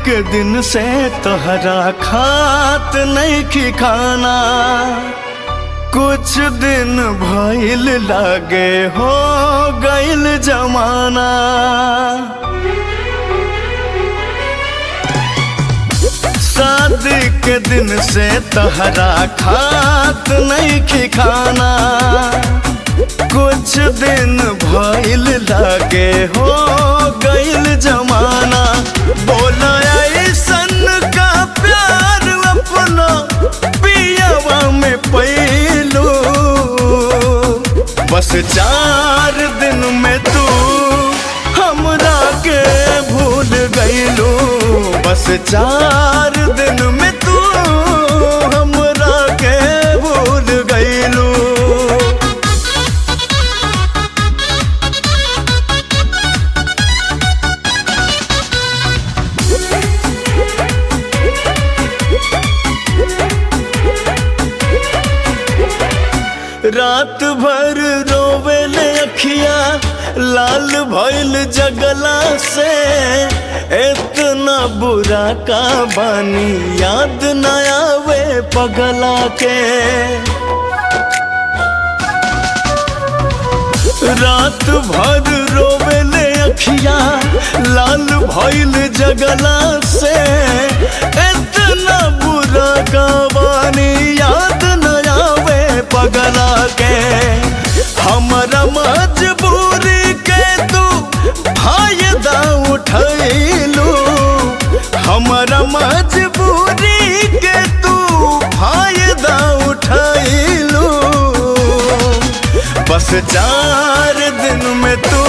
के दिन से तोहरा खात नहीं खाना, कुछ दिन भइल लागे हो गइल जमाना। शादी के दिन से तोहरा खात नहीं खाना, कुछ दिन भइल लागे हो गइल जमाना। बोला ऐसन का प्यार अपना पियावा में पैलू, बस 4 दिन में तू हमरा के भूल गइलू। बस 4 दिन में तू हमरा के भूल गइलू। रात भर रोवेले अखिया लाल भइल जगला से, इतना बुरा का बानी याद न आवे पगला के। रात भर रोवेले अखिया लाल भइल जगला से, इतना बुरा का बानी याद न आवे पगला के। हमरा मजबूरी के तू फायदा उठैलू, हमरा मजबूरी के तू फायदा उठैलू। बस 4 दिन में तू